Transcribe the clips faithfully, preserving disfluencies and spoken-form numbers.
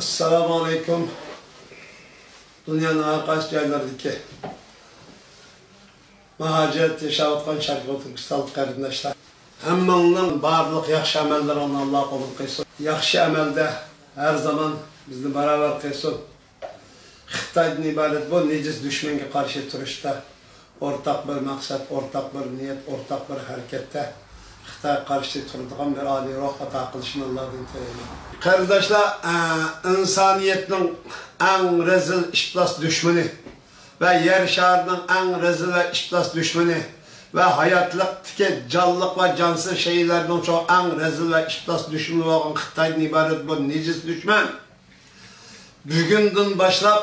ئەسسالامۇ ئەلەيكۇم. دۇنيانىڭ ھەر قايسى جايلىرىدىكى مۇھاجىرەتتە ياشاۋاتقان شەرقىي تۈركىستانلىق قېرىنداشلار، ھەممىڭلارنىڭ بارلىق ياخشى ئەمەللىرىڭلارنى ئاللا قوبۇل قىلسۇن. ياخشى ئەمەلدە ھەر زامان بىزنى باراۋەر قىلسۇن. خىتايدىن ئىبارەت بۇ نىجىس دۈشمەنگە قارشى تۇرۇشتا ئورتاق بىر مەقسەت، ئورتاق بىر نىيەت، ئورتاق بىر ھەرىكەتتە خىتايغا قارشى تۇرىدىغان بىر ئالىي روھ ئاتا قىلىشىنى ئاللادىن تىلەيمەن. قېرىنداشلار، ئە، ئىنسانىيەتنىڭ ئەڭ رەزىل ئىپلاس دۈشمىنى ۋە يەر شارىنىڭ ئەڭ رەزىل ۋە ئىپلاس دۈشمىنى ۋە ھاياتلىقتىكى جانلىق ۋە جانسىز شەيئىلەرنىڭ شۇ ئەڭ رەزىل ۋە ئىپلاس دۈشمىنى بولغان خىتايدىن ئىبارەت بۇ نىجىس دۈشمەن بۈگۈندىن باشلاپ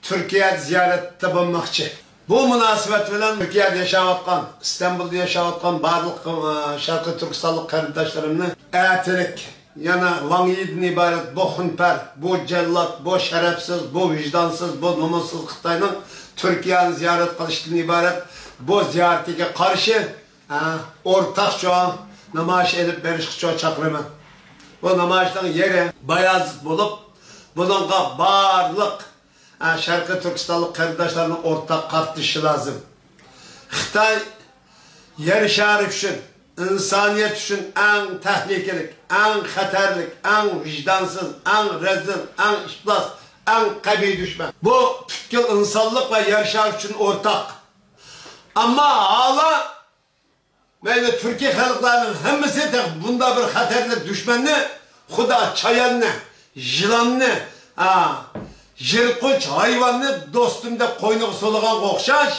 تۈركىيەدە زىيارەتتە بولماقچى. بۇ مۇناسىۋەت بىلەن تۈركىيەدە ياشاۋاتقان، ئىستانبۇلدا ياشاۋاتقان بارلىق، ئى، شەرقىي تۈركىستانلىق قېرىنداشلىرىمنى ئەتىلىك يەنە ۋاڭ يىدىن ئىبارەت بۇ خۇنپەر، بۇ جەللات، بۇ شەرەپسىز، بۇ ۋىجدانسىز، بۇ نومۇسسىز خىتاينىڭ تۈركىيەنى زىيارەت قىلىشتىن ئىبارەت بۇ زىيارىتىگە قارشى، ھە، ئورتاقچە نامايىش ئېلىپ بېرىشقىچە چاقىرىمەن. بۇ نامايىشنىڭ يېرى بايازىت بولۇپ، بۇنىڭغا بارلىق، ھە، شەرقىي تۈركىستانلىق قېرىنداشلارنى ئورتاق قاتنىشىشى لازىم. خىتاي يەر شارى ئۈچۈن، ئىنسانىيەت ئۈچۈن ئەڭ تەھلىكىلىك، ئەڭ خەتەرلىك، ئەڭ ۋىجدانسىز، ئەڭ رەزىل، ئەڭ ئىپلاس، ئەڭ قەبىھ دۈشمەن. بۇ پۈتكۈل ئىنسانلىق ۋە يەر شارى ئۈچۈن ئورتاق. ئەمما ھالا مەيلى تۈركىي خەلقلەرنىڭ ھەممىسى تېخى بۇنداق بىر خەتەرلىك دۈشمەننى، خۇدا چاياننى، يىلاننى، ھە، يىرتقۇچ ھايۋاننى دوستۇم دەپ قوينىغا سولىغانغا ئوخشاش،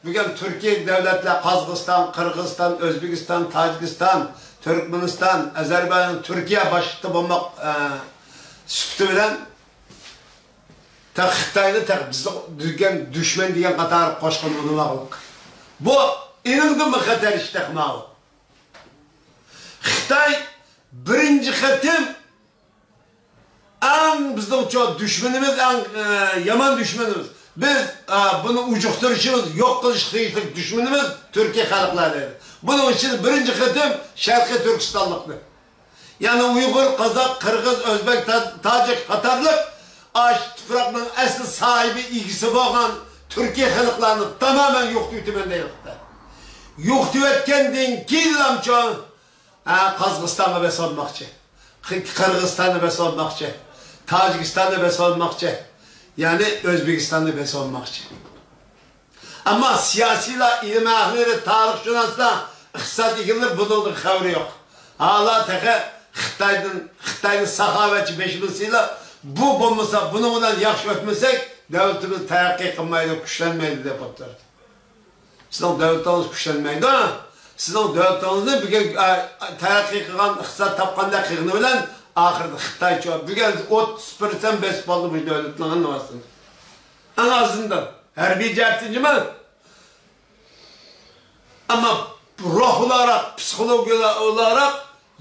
بۈگۈن تۈركىي دۆلەتلەر قازاقىستان، قىرغىزىستان، ئۆزبېكىستان، تاجىكىستان، تۈركمەنىستان، ئەزەربەيجان، تۈركىيە باشلىقى بولماق، ئە، سۈپىتى بىلەن تېخى خىتاينى تېخى بىزنىڭ دۈگەن، دۈشمەن دېگەن قاتارغا قوشقىنى ئۇنىماغلىق. بۇ ئېنىڭدىنمۇ خەتەر ئىش تېخى ماۋۇ. خىتاي بىرىنچى قېتىم ئەڭ بىزنىڭچۇ دۈشمىنىمىز، ئەڭ، ئە، يامان دۈشمىنىمىز. بىز، ئە، بۇنى ئۇجۇقتۇرۇشىمىز، يوق قىلىشقا تېگىشلىك دۈشمىنىمىز تۈركىي خەلقلەر دەيدۇ. بۇنىڭ ئىچىدە بىرىنچى قېتىم شەرقىي تۈركىستانلىقنى. يەنى ئۇيغۇر، قازاق، قىرغىز، ئۆزبەك، تا-، تاجىك قاتارلىق ئاشۇ تۇپراقنىڭ ئەسلى ساھىبى، ئىگىسى بولغان تۈركىي خەلقلەرنى تامامەن يوقىتىۋېتىمەن دەيۋاتىدۇ. يوقىتىۋەتكەندىن كېيىنلامچۇ، ھە، قازاقىستانغا بېسىۋالماقچى، قىرغىزىستاننى بېسىۋالماقچى، تاجىكىستاننى بېسىۋالماقچى، يەنى ئۆزبېكىستاننى بېسىۋالماقچى. ئەمما سىياسىيلار، ئىلىم ئەھلىلىرى، تارىخشۇناسلار، ئىقتىساد ئىگىلىرى بۇنىڭدىن خەۋىرى يوق. ھالا تېخى خىتايدىن، خىتاينى ساخاۋەتچى بېشىمىز سىيلا، بۇ بولمىسا، بۇنىڭ بىلەن ياخشى ئۆتمىسەك، دۆلىتىمىز تەرەققىي قىلمايدۇ، كۈچلەنمەيدۇ دەپ ئولتۇرىدۇ. سىزنىڭ دۆلىتىڭىز كۈچلەنمەيدۇ. سىزنىڭ دۆلىتىڭىزنى بۈگۈن، ئە، تەرەققىي قىلغان، ئىقتىساد تاپقاندەك قىلغىنى بىلەن ئاخىرىدا خىتايچۇ بۈگۈن ئوتتۇز پىرسەنت بېسىپ ئالدى بۇ دۆلەتنىڭ ھەممىسىنى. ئەڭ ئازىندىن ھەربىي جەھەتتىن جىمى، ئەمما روھ ئولاراق، پسىخولوگىيە ئولاراق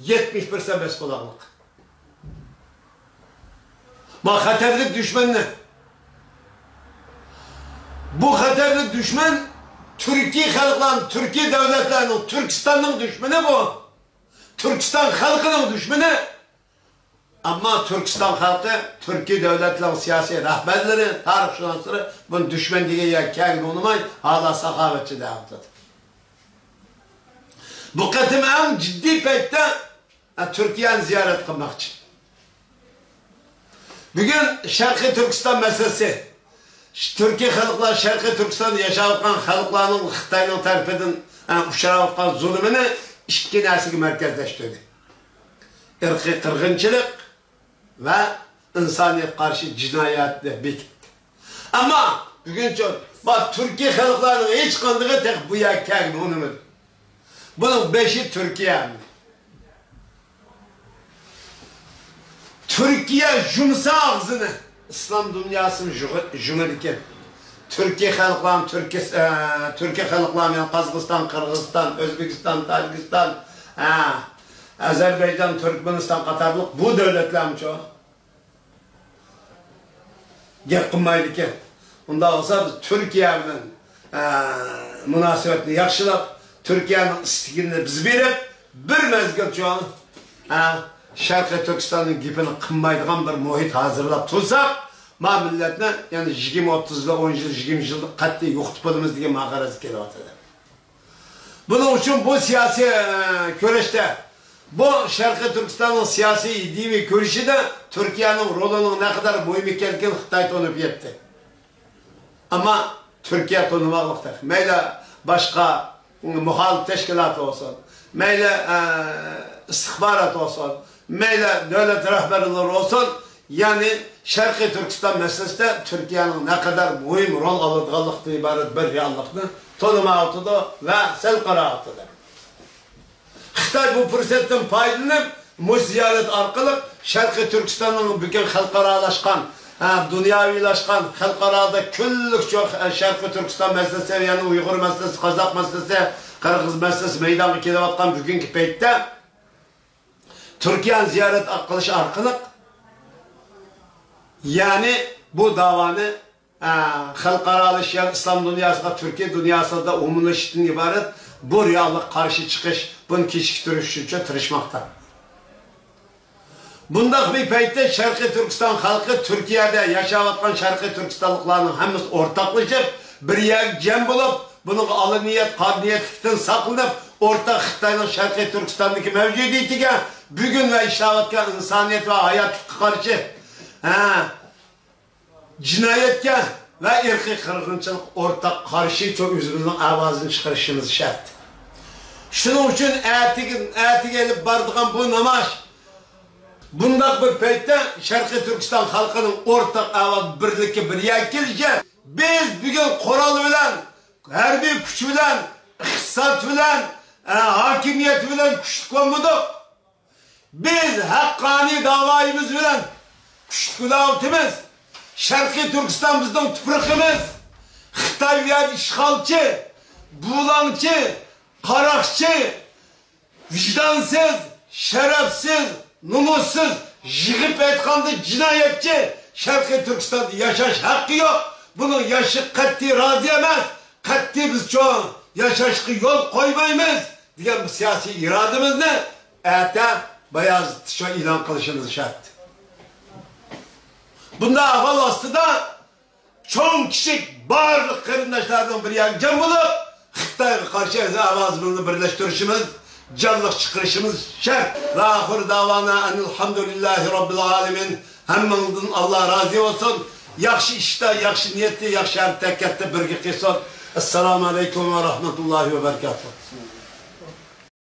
يەتمىش پىرسەنت بېسىپ ئالغانلىق. ما خەتەرلىك دۈشمەننى. بۇ خەتەرلىك دۈشمەن تۈركىي خەلقلەرنىڭ، تۈركىي دۆلەتلەرنىڭ، تۈركىستاننىڭ دۈشمىنى بۇ. تۈركىستان خەلقىنىڭ دۈشمىنى. ئەمما تۈركىستان خەلقى، تۈركىي دۆلەتلەرنىڭ سىياسىي رەھبەرلىرى، تارىخشۇناسلىرى بۇنى دۈشمەن دېگەن يەرگە كەلگىنى ئۇنىماي، ھالا ساخاۋەتچى دەۋاتىدۇ. بۇ قېتىم ئەڭ جىددىي پەيتتە، ئە، تۈركىيەنى زىيارەت قىلماقچى. بۈگۈن شەرقىي تۈركىستان مەسىلىسى، تۈركىي خەلقلەر، شەرقىي تۈركىستاندا ياشاۋاتقان خەلقلەرنىڭ خىتاينىڭ تەرىپىدىن، ئە، ئۇچراۋاتقان زۇلۇمىنى ئىككى نەرسىگە مەركەزلەشتۈردى. ئىرقىي قىرغىنچىلىق ۋە ئىنسانىيەتكە قارشى جىنايەت دەپ بېكىتتى. ئەمما بۈگۈنچە، ما، تۈركىي خەلقلەرنىڭ ھېچقاندىقى تېخى بۇ يەرگە كەلگىنى ئۇنىمىدى. بۇنىڭ بېشى تۈركىيە. تۈركىيە يۇمسا ئاغزىنى، ئىسلام دۇنياسىمۇ يۇغ-، يۇمىدىكەن. تۈركىي خەلقلار، تۈركىي، ئە، تۈركىي خەلقلار، يەنى قازاقىستان، قىرغىزىستان، ئۆزبېكىستان، تاجىكىستان، ئە، ئەزەربەيجان، تۈركمەنىستان قاتارلىق بۇ دۆلەتلەرمۇچۇ گەپ قىلمايدىكەن. ئۇنداق بولسا، بىز تۈركىيە بىلەن، ئە، مۇناسىۋەتنى ياخشىلاپ، تۈركىيەنىڭ ئىستىكىنى بىز بېرىپ، بىر مەزگىلچۇ، ئە، شەرقىي تۈركىستاننىڭ گېپىنى قىلمايدىغان بىر مۇھىت ھازىرلاپ تۇرساق، ما مىللەتنى يەنە يىگىرمە، ئوتتۇز يىل، ئون يىل، يىگىرمە يىلدا قەتئىي يوقىتىپ بولىمىز دېگەن ما غەرەزگە كېلىۋاتىدۇ. بۇنىڭ ئۈچۈن بۇ سىياسىي، ئە، كۈرەشتە، بۇ شەرقىي تۈركىستاننىڭ سىياسىي ئىدىيىۋى كۈرىشىدە تۈركىيەنىڭ رولىنىڭ نەقەدەر مۇھىم ئىكەنلىكىنى خىتاي تونۇپ يەتتى. ئەمما تۈركىيە تونۇماقلىق تېخى. مەيلى باشقا مۇخالىپ تەشكىلاتى بولسۇن، مەيلى، ئە، ئىستىخبارات بولسۇن، مەيلى دۆلەت رەھبەرلىرى بولسۇن، يەنى شەرقىي تۈركىستان مەسىلىسىدە تۈركىيەنىڭ نەقەدەر مۇھىم رول ئالىدىغانلىقتىن ئىبارەت بىر رېئاللىقنى تونۇمايۋاتىدۇ ۋە سەل قاراۋاتىدۇ. خىتاي بۇ پۇرسەتتىن پايدىلىنىپ، مۇشۇ زىيارەت ئارقىلىق شەرقىي تۈركىستاننىڭ بۈگۈن خەلقئارالاشقان، ھە، دۇنياۋىلاشقان، خەلقئارادا كۈنلۈك شۇ شەرقىي تۈركىستان مەسىلىسى، يەنى ئۇيغۇر مەسىلىسى، قازاق مەسىلىسى، قىرغىز مەسىلىسى مەيدانغا كېلىۋاتقان بۈگۈنكى پەيتتە تۈركىيەنى زىيارەت قىلىش ئارقىلىق، يەنى بۇ داۋانى ئە، خەلقئارالىشىش، يەنى ئىسلام دۇنياسىغا، تۈركىي دۇنياسىدا ئومۇملىشىشتىن ئىبارەت بۇ رېئاللىققا قارشى چىقىش، بۇنى كېچىكتۈرۈش ئۈچۈن تىرىشماقتا. بۇنداق بىر پەيتتە شەرقىي تۈركىستان خەلقى تۈركىيەدە ياشاۋاتقان شەرقىي تۈركىستانلىقلارنىڭ ھەممىسى ئورتاقلىشىپ، بىر يەرگە جەم بولۇپ، بۇنىڭغا ئالا نىيەت، قارا نىيەتلىكتىن ساقلىنىپ، ئورتاق خىتاينىڭ شەرقىي تۈركىستاندىكى مەۋجۇدىيىتىگە، بۈگۈن ۋە ئىشلەۋاتقان ئىنسانىيەت ۋە ھاياتلىققا قارشى، ھە، جىنايەتكە ۋە ئىرقىي قىرغىنچىلىققا ئورتاق قارشى شۇ ئۆزىمىزنىڭ ئاۋازىنى چىقىرىشىمىز شەرت. شۇنىڭ ئۈچۈن ئەتىگە، ئەتىگە ئېلىپ بارىدىغان بۇ نامايىش بۇنداق بىر پەيتتە شەرقىي تۈركىستان خەلقىنىڭ ئورتاق ئاۋاز بىرلىككە بىر يەرگە كېلىشى، بىز بۈگۈن قورال بىلەن، ھەربىي كۈچ بىلەن، ئىقتىساد بىلەن، ئە، ھاكىمىيەت بىلەن كۈچلۈك بولمىدۇق. بىز ھەققانىي داۋايىمىز بىلەن كۈچلۈك بولۇۋاتىمىز. شەرقىي تۈركىستان بىزنىڭ تۇپرىقىمىز. خىتاي بۇ يەردە ئىشغالچى، بۇلاڭچى، قاراقچى، ۋىجدانسىز، شەرەپسىز، نومۇسسىز، يىغىپ ئېيتقاندا جىنايەتچى شەرقىي تۈركىستاندا ياشاش ھەققى يوق. بۇنىڭ ياشىشىغا قەتئىي رازى ئەمەس. قەتئىي بىز شۇ ياشاشقا يول قويمايمىز دېگەن بۇ سىياسىي ئىرادىمىزنى ئەتە بايازىتتا شۇ ئېلان قىلىشىمىز شەرت. بۇنداق ئەھۋال ئاستىدا چوڭ كىچىك بارلىق قېرىنداشلارنىڭ بىر يەرگە جەم بولۇپ، خىتايغا قارشى ئاۋازىمىزنى بىرلەشتۈرۈشىمىز، جانلىق چىقىرىشىمىز شەرت. ۋە ئاخىر داۋانا ئەنىلھەمدۇلىللاھى راببىل ئالەمىن. ھەممىڭىزدىن ئاللا رازى بولسۇن. ياخشى ئىشتا، ياخشى نىيەتتە، ياخشى ھەرىكەتتە بىرگە قىلسۇن. ئەسسالامۇ ئەلەيكۇم ۋە رەھمەتۇللاھى ۋە بەرىكاتۇھ.